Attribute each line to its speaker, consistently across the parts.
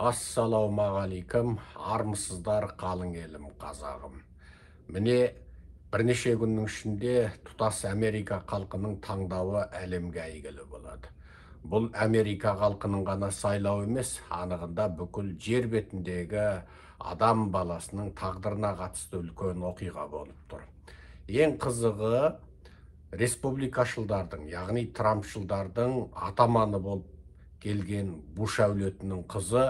Speaker 1: Ассалаумағалейкум, армысыздар, қалың елім, қазағым. Міне, бірнеше күннің ішінде тұтас Америка халқының таңдауы әлемге әйгілі болады. Бұл Америка халқының ғана сайлауы емес, анығында бүкіл жер бетіндегі адам баласының тағдырына қатысты үлкен оқиға болып тұр. Ең қызығы, республикашылдардың, яғни трампшылдардың атаманы болып келген Буш әулетінің қызы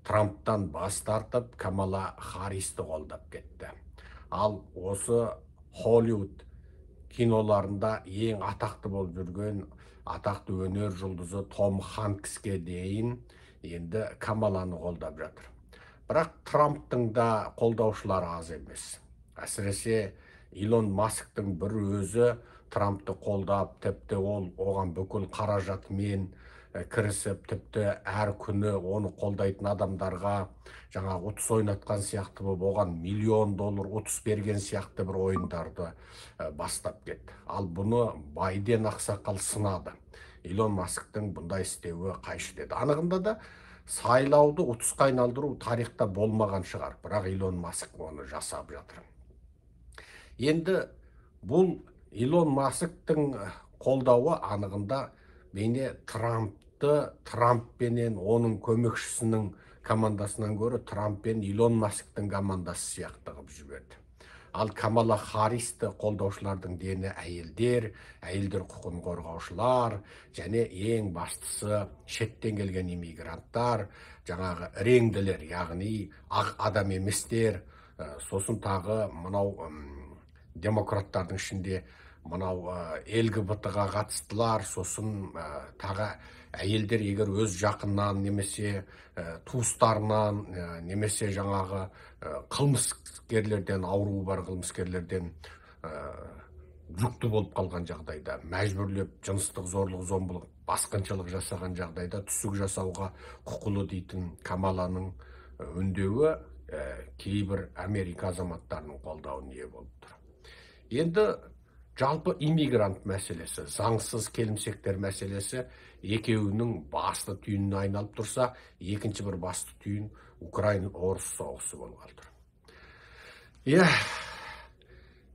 Speaker 1: Трамптан бас тартып, Камала Харристі қолдап кетті. Ал осы Холливуд киноларында ең атақты болып жүрген атақты өнер жұлдызы Том Ханкске дейін енді Камаланы қолдап жатыр. Бірақ Трамптың да қолдаушылары аз емес. Әсіресе Илон Масктың бір өзі Трампты қолдап, тіпті ол оған бүкіл қаражатымен кірісіп, тіпті әр күні оны қолдайтын адамдарға жаңағы ұтыс ойнатқан сияқты болып, оған миллион доллар ұтыс берген сияқты бір ойындарды бастап кетті. Ал бұны Байден ақсақал сынады. Илон Масктың бұндай істеуі қайшы деді. Анығында да сайлауды ұтысқа айналдыру тарихта болмаған шығар, бірақ Илон Маск оны жасап жатыр. Енді бұл Илон Масктың қолдауы анығында бейне Трамп пенен оның көмекшісінің командасынан гөрі Трамп пен Илон Масктың командасы сияқты қылып жіберді. Ал Камала Харристі қолдаушылардың дені әйелдер, әйелдер құқығын қорғаушылар, және ең бастысы шеттен келген иммигранттар, жаңағы реңділер, яғни ақ адам еместер, сосын тағы мынау демократтардың ішінде мынау ЛГБТ-ға қатыстылар, сосын тағы әйелдер егер өз жақыннан немесе туыстарынан немесе жаңағы қылмыскерлерден, ауруы бар қылмыскерлерден жүкті болып қалған жағдайда, мәжбүрлеп жыныстық зорлық, зомбылық, басқыншылық жасаған жағдайда түсік жасауға құқылы дейтін Камаланың үндеуі кейбір Америка азаматтарының қолдауына ие болып тұр. Енді жалпы иммигрант мәселесі, заңсыз келімсектер мәселесі екеуінің басты түйініне айналып тұрса, екінші бір басты түйін Украин-орыс соғысы болғалы тұр. Иә,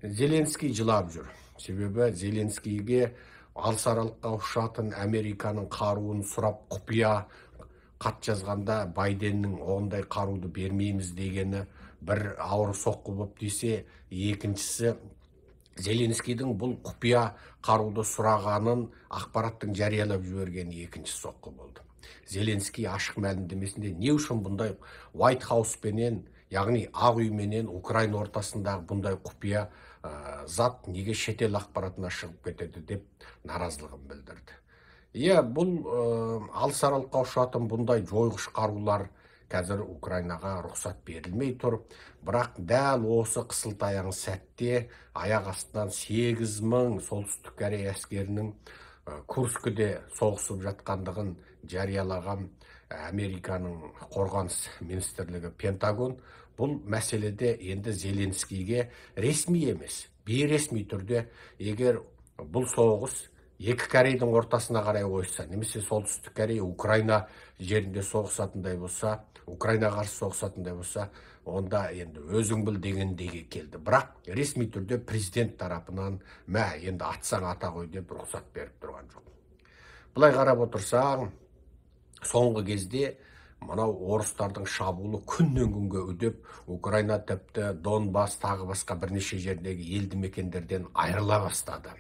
Speaker 1: Зеленский жылап жүр. Себебі Зеленскийге алыс аралыққа ұшатын Американың қаруын сұрап құпия хат жазғанда Байденнің ондай қаруды бермейміз дегені бір ауыр соққы болып тисе, екіншісі Зеленскийдің бұл құпия қаруды сұрағанын ақпараттың жариялап жібергені екінші соққы болды. Зеленский ашық мәлімдемесінде не үшін бұндай White House пенен, яғни Ақ үй менен Украина ортасындағы бұндай құпия зат неге шетел ақпаратына шығып кетеді деп наразылығын білдірді. Иә, бұл алыс аралыққа ұшатын бұндай жойғыш қарулар қазір Украинаға рұқсат берілмей тұр. Бірақ дәл осы қысылтаяң сәтте аяқ астынан 8000 Солтүстік Корея әскерінің Курскіде соғысып жатқандығын жариялаған Американың қорғаныс министрлігі Пентагон бұл мәселеде енді Зеленскийге ресми емес, бейресми түрде егер бұл соғыс екі Корейдің ортасына қарай ойса, немесе Солтүстік Корея Украина жерінде соғысатындай болса, Украина қарсы соғысатындай болса, онда енді өзің біл дегендеге келді. Бірақ ресми түрде президент тарапынан мә, енді атсаң ата қой деп рұқсат беріп тұрған жоқ. Былай қарап отырсаң, соңғы кезде мынау орыстардың шабуылы күннен күнге үдеп, Украина тіпті Донбасс тағы басқа бірнеше жердегі елді мекендерден айырыла бастады.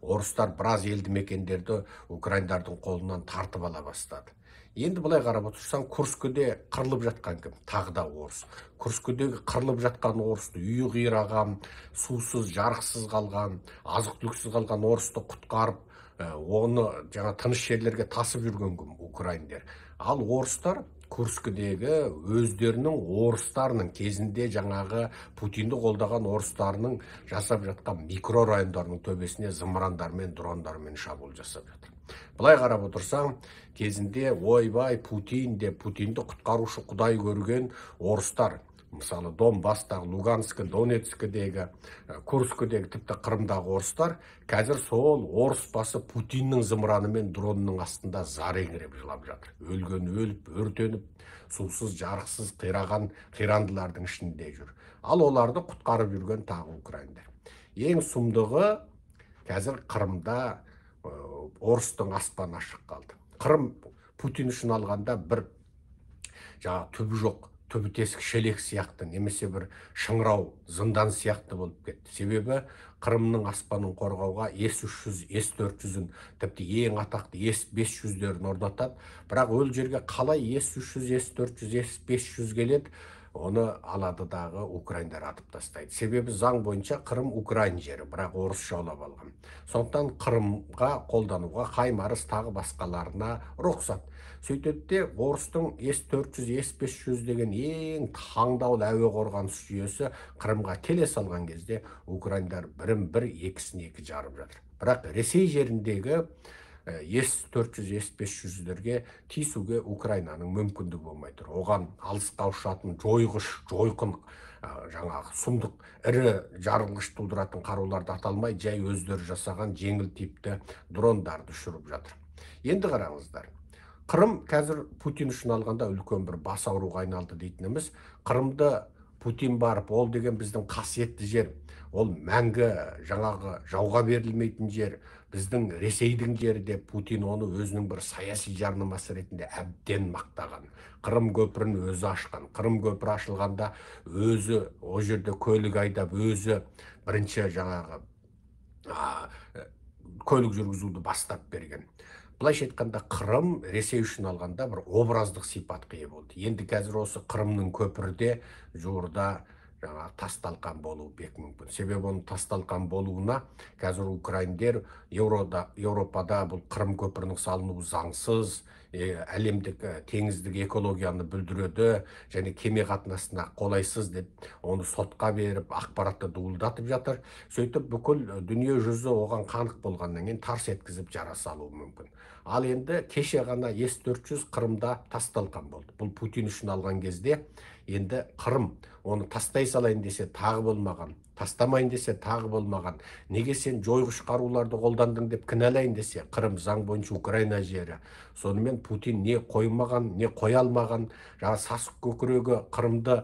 Speaker 1: Орыстар біраз елді мекендерді украиндардың қолынан тартып ала бастады. Енді былай қарап отырсаң, Курскіде қырылып жатқан кім? Тағы да орыс. Курскідегі қырылып жатқан орысты, үйі қираған, сусыз, жарықсыз қалған, азық-түліксіз қалған орысты құтқарып, оны жаңа тыныш жерлерге тасып жүрген кім? Украиндер. Ал орыстар Курскідегі өздерінің орыстарының кезінде жаңағы Путинді қолдаған орыстарының жасап жатқан микрорайондарының төбесіне зымырандармен, дрондармен шабуыл жасап жатыр. Былай қарап отырсаң, кезінде ойбай Путин деп Путинді құтқарушы құдай көрген орыстар Мысалы, Донбасстағы, Луганск, Донецкідегі, Курскідегі, тіпті Қырымдағы орыстар қазір сол орыс басы Путиннің зымыраны мен дронының астында зар еңіреп жылап жатыр. Өлген өліп, өртеніп, сусыз, жарықсыз қираған қирандылардың ішінде жүр. Ал оларды құтқарып жүрген тағы украиндар. Ең сұмдығы, қазір Қырымда орыстың аспаны ашық қалды. Қырым Путин үшін алғанда бір жаңағы түбі жоқ, түбі тесік шелек сияқты, немесе бір шыңырау зындан сияқты болып кетті. Себебі Қырымның аспанын қорғауға С-300, С-400-ін, тіпті ең атақты С-500-дерін орнатады. Бірақ ол жерге қалай С-300, С-400, С-500 келеді, оны алады дағы украиндар атып тастайды. Себебі заң бойынша Қырым украин жері, бірақ орыс жаулап алған. Сондықтан Қырымға қолдануға Хаймарс тағы басқаларына рұқсат. Сөйтеді де орыстың С-400, С-500 деген ең таңдаулы әуе қорғаныс жүйесі Қырымға келе салған кезде украиндар бірін бір, екісін екі жарып жатыр. Бірақ Ресей жеріндегі С-400, С-500-лерге тиісуге Украинаның мүмкіндігі болмай тұр. Оған алысқа ұшатын жойғыш, жойқын, жаңағы сұмдық ірі жарылғыш тудыратын қаруларды аталмай, жай өздері жасаған жеңіл типті дрондарды ұшырып жатыр. Енді қараңыздар. Қырым қазір Путин үшін алғанда үлкен бір бас ауруға айналды дейтініміз, Қырымды Путин барып, ол деген біздің қасиетті жер, ол мәңгі жаңағы жауға берілмейтін жер, біздің Ресейдің жері деп Путин оны өзінің бір саяси жарнамасы ретінде әбден мақтаған. Қырым көпірін өзі ашқан. Қырым көпірі ашылғанда өзі ол жерде көлік айдап, өзі бірінші жаңағы көлік жүргізуді бастап берген. Былайша айтқанда, Қырым Ресей үшін алғанда бір образдық сипатқа ие болды. Енді қазір осы Қырымның көпірі де жуырда жаңағы тас-талқан болуы бек мүмкін. Себебі оның тас-талқан болуына қазір украиндер Еуропада бұл Қырым көпірінің салынуы заңсыз, әлемдік теңіздік экологияны бүлдіреді және кеме қатынасына қолайсыз деп оны сотқа беріп, ақпаратты дуылдатып жатыр. Сөйтіп бүкіл дүние жүзі оған қанық болғаннан кейін тарс еткізіп жара салуы мүмкін. Ал енді кеше ғана С-400 Қырымда тас-талқан болды. Бұл Путин үшін алған кезде енді Қырым оны тастай салайын десе тағы болмаған, тастамайын десе тағы болмаған. Неге сен жойғыш қаруларды қолдандың деп кінәлайын десе, Қырым заң бойынша Украина жері. Сонымен Путин не қоймаған, не қоя алмаған, жаңа сасық көкірегі Қырымды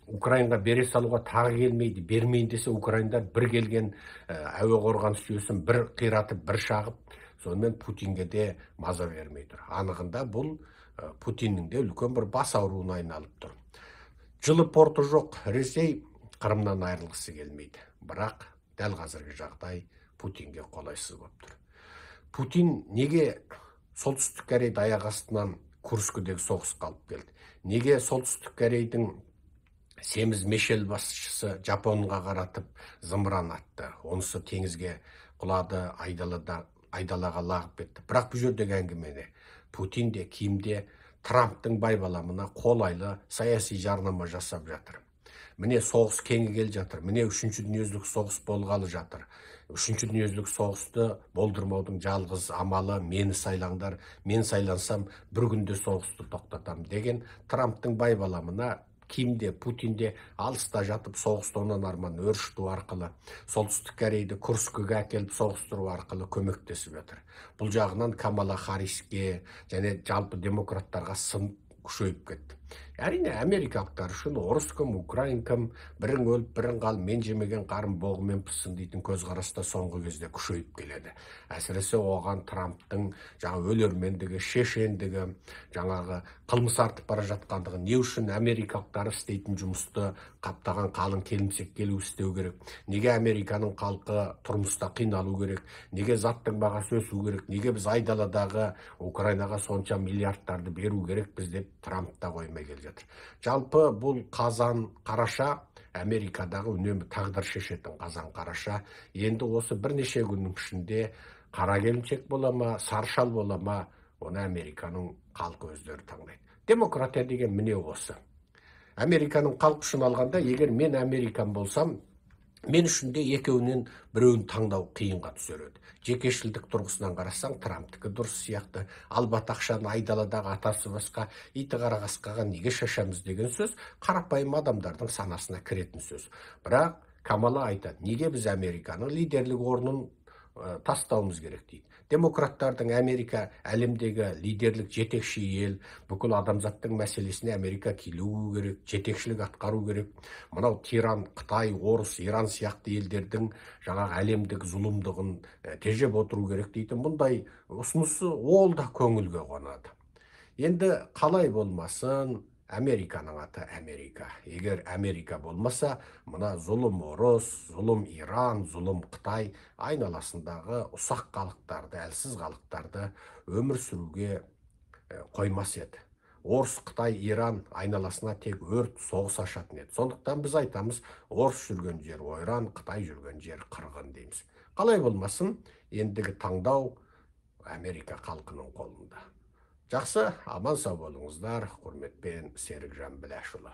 Speaker 1: Украинаға бере салуға тағы келмейді. Бермейін десе украиндар бір келген әуе қорғаныс жүйесін бір қиратып, бір шағып, сонымен Путинге де маза бермей тұр. Анығында бұл Путиннің де үлкен бір бас ауруына айналып тұр. Жылы порты жоқ Ресей Қырымнан айырылғысы келмейді. Бірақ дәл қазіргі жағдай Путинге қолайсыз болып тұр. Путин неге Солтүстік Кореяды аяқ астынан Курскідегі соғысқа алып келді? Неге Солтүстік Корейдің семіз мешел басшысы Жапонға қаратып зымыран атты? Онысы теңізге құлады, айдалаға лағып кетті. Бірақ бұл жердегі әңгіме не? Путин де, Ким де Трамптың байбаламына қолайлы саяси жарнама жасап жатыр. Міне соғыс кеңі келе жатыр. Міне үшінші дүниежүзілік соғыс болғалы жатыр. Үшінші дүниежүзілік соғысты болдырмаудың жалғыз амалы мені сайлаңдар, мен сайлансам бір күнде соғысты тоқтатам деген Трамптың байбаламына Ким де, Путин де алыста жатып соғысты онан арман өршіту арқылы, Солтүстік Корейді Курскіге әкеліп соғыстыру арқылы көмектесіп жатыр. Бұл жағынан Камала Харриске және жалпы демократтарға сын күшейіп кетті. Әрине, америкалықтар үшін орыс кім, украин кім, бірің өліп, бірің қал, мен жемеген қарын боғымен пыссын дейтін көзқараста соңғы кезде күшейіп келеді. Әсіресе оған Трамптың жаңа өлермендігі, шешендігі, жаңағы қылмыс артып бара жатқандығы, не үшін америкалықтар істейтін жұмысты қаптаған қалың келімсек келу істеу керек, неге Американың халқы тұрмыста қиналу керек, неге заттың бағасы өсу керек, неге біз айдаладағы Украинаға сонша миллиардтарды беру керекпіз деп Трамп та қоймай келе жатыр. Жалпы бұл қазан қараша Америкадағы үнемі тағдыр шешетін қазан қараша. Енді осы бірнеше күннің ішінде қара келіншек бола ма, сары шал бола ма, оны Американың халқы өздері таңдайды. Демократия деген міне осы. Американың халқы үшін алғанда, егер мен американ болсам, Мен үшін де екеуінен біреуін таңдау қиынға түсер еді. Жекешілдік тұрғысынан қарасаң, Трамптікі дұрыс сияқты. Албат ақшаны айдаладағы атасы басқа, иті қара қасқаға неге шашамыз деген сөз қарапайым адамдардың санасына кіретін сөз. Бірақ Камала айтады, неге біз Американың лидерлік орнын тастауымыз керек дейді. Демократтардың Америка әлемдегі лидерлік жетекші ел, бүкіл адамзаттың мәселесіне Америка келуі керек, жетекшілік атқару керек. Мынау тиран Қытай, Орыс, Иран сияқты елдердің жаңағы әлемдік зұлымдығын тежеп отыру керек дейтін бұндай ұсынысы ол да көңілге қонады. Енді қалай болмасын, Американың аты Америка. Егер Америка болмаса, мына зұлым орыс, зұлым Иран, зұлым Қытай айналасындағы ұсақ халықтарды, әлсіз халықтарды өмір сүруге қоймас еді. Орыс, Қытай, Иран айналасына тек өрт, соғыс ашатын еді. Сондықтан біз айтамыз, орыс жүрген жер ойран, Қытай жүрген жер қырғын дейміз. Қалай болмасын, ендігі таңдау Америка халқының қолында. Жақсы, аман сау болыңыздар. Құрметпен, Серікжан Біләшұлы.